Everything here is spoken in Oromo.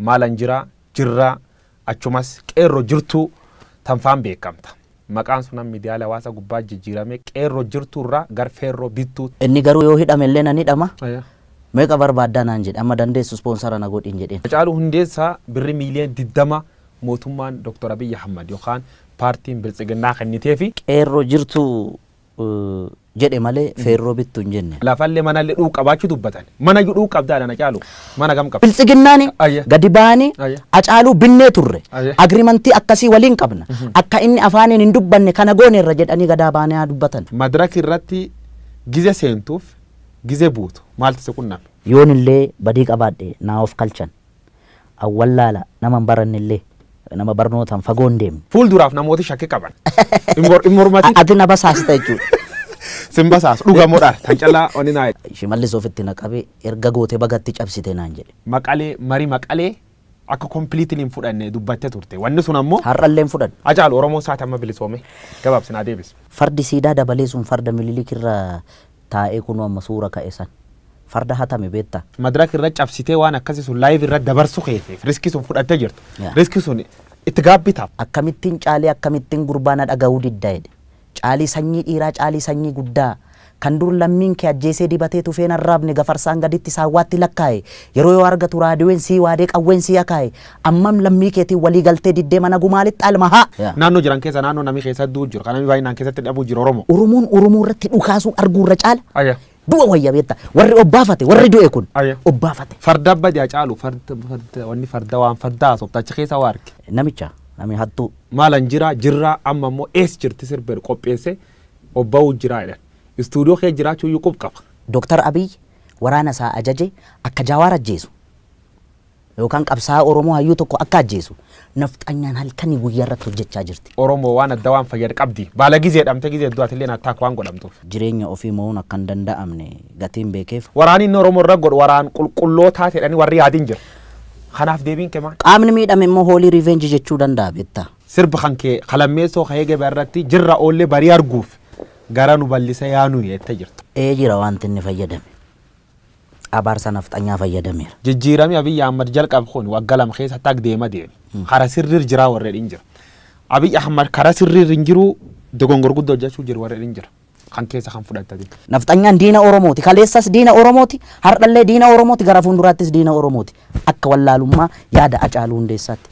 Maalan jira jirraa achumas qeerroo jirtuu tanfaan beekamta. Maqaan sunan miidiyaalee hawaasaa gubbaa jijjiirame qeerroo jirtuurraa gar feerroo bittuu. Inni garuu yoo hidhame illee nan hidhama. Meeqa barbaaddaa naan jedhe amma dandeessu ispoonsara na godhin jedheen. Hacaaluu Hundeessaa birri miiliyoona 20 mootummaan Dr. Abiyyi Ahmad yookaan paartiin Biltsiginnaa kenniteefi. Qeerroo jirtuu jedhe malee feerroo bittuu hin jenne. Lafallee manallee dhuu qabaachuu dubbatan. Mana dhuu qabdaa dha Hacaaluu. Mana gam qabda. Biltsiginnaani gadi ba'anii Hacaaluu binnee turre. Agriimantii akkasii waliin qabna. Akka inni afaaniin hin dubbanne kana gooneerra jedhanii gadaa ba'anii haa dubbatan. Madaraka irratti gize seentuuf gize buutu maaltu si qunname? Yoon illee badii qabaadhe naa of kalchan. Awwallaala nama hin baranne illee nama barnootaan fagoo hin deemne. Fuulduraaf namooti shakkii qaban. Hin mormatin. Ati na basaasta jechuudha. Sin basaasu dhugamoodha. Tan callaa oni naa. Shimallis ofitti na qabee erga gootee bagatti cabsite naan jedhe. Maqalee marii maqalee akka completely hin fudhanne dubbattee turte. Wanni sun ammoo. Har'allee hin fudhanne. Hacaalu Oromoon saati amma bilisoome gabaabsinaa deebis. Fardi siidaa dabalee sun farda Minilik irra taa'ee kunoo amma suura ka'e san. Farda hatame beektaa. Madaraka irra cabsitee waan akkasii sun live irra dabarsu keeteef riskii sun fudhattee jirtu. Riskii sun itti gaabbitaaf. Akkamittiin caalee akkamittiin gurbaana dhaga'uu diddaa jedhe. Caalii sanyii dhiiraa caalii sanyii guddaa kan dur lammiin kee ajjeesee dibatee tufeen arraabne gafarsaan gaditti saawwaatti lakkaa'e yeroo yoo argatu raadiyoon sii waadee qawween sii akaa'e ammam lammii keetiin walii galtee diddee mana gumaalitti alma haa. Naannoo jiran keessa naannoo namni keessa du'u jiru kan namni baay'inaan keessatti dhabuu jiru Oromoo. Oromoon Oromoo irratti dhukaasuu arguu irra caala. Du'a wayya beektaa warri obbaafate warri du'e kun obbaafate. Farda badii Hacaalu farda wanni farda waan farda haasofta achi keessa waa arge. Namicha namni hattuu. Maalan jira jirraa amma immoo ees jirti sirbeeru qopheesse obba'uu jira jedhan. Istuudiyoo kee jiraachuu iyyuu qub qaba. Dooktar Abiy waraana isaa ajaje akka Jawaar ajjeesu yookaan qabsaa'aa Oromoo hayyuu tokko akka ajjeesu nafxanyaan halkanii guyyaa irratti hojjechaa jirti. Oromoo waan adda waan fayyadu qabdi. Baala gizee dhamte gizee du'aatillee attaak waan godhamtuuf. Jireenya ofii mo'uun akka hin danda'amne gatiin beekeef. Waraanni inni Oromoo irra godhu waraan qulqullootaa jedhanii warri yaadin jira. Kanaaf deebiin kee maal? Qaamni miidhame immoo hoolii revenge jechuu danda'a beektaa. Sirba kan kee kalammeessoo ka'ee gabaa irratti jirra oollee barii arguuf gara nu bal'isa yaanu jettee jirta. Ee jira wanti inni fayyadame. Abaarsa nafxanyaa fayyadameera. Jijjiiramni Abiyyi Ahmad jalqabe kun waggaa lama keessa tag deema deeme. Karaa sirriir jira warreen hin jira. Abiyyi Ahmad karaa sirriir hin jiru dogongor guddoo hojjechuu jiru warreen hin jira. Kan keessa kan fudhatanii. Nafxanyaan diina Oromooti. Kaleessas diina Oromooti. Har'allee diina Oromooti. Gara fuulduraattis diina Oromooti. Akka wallaalummaa yaada Hacaaluu Hundeessaatti.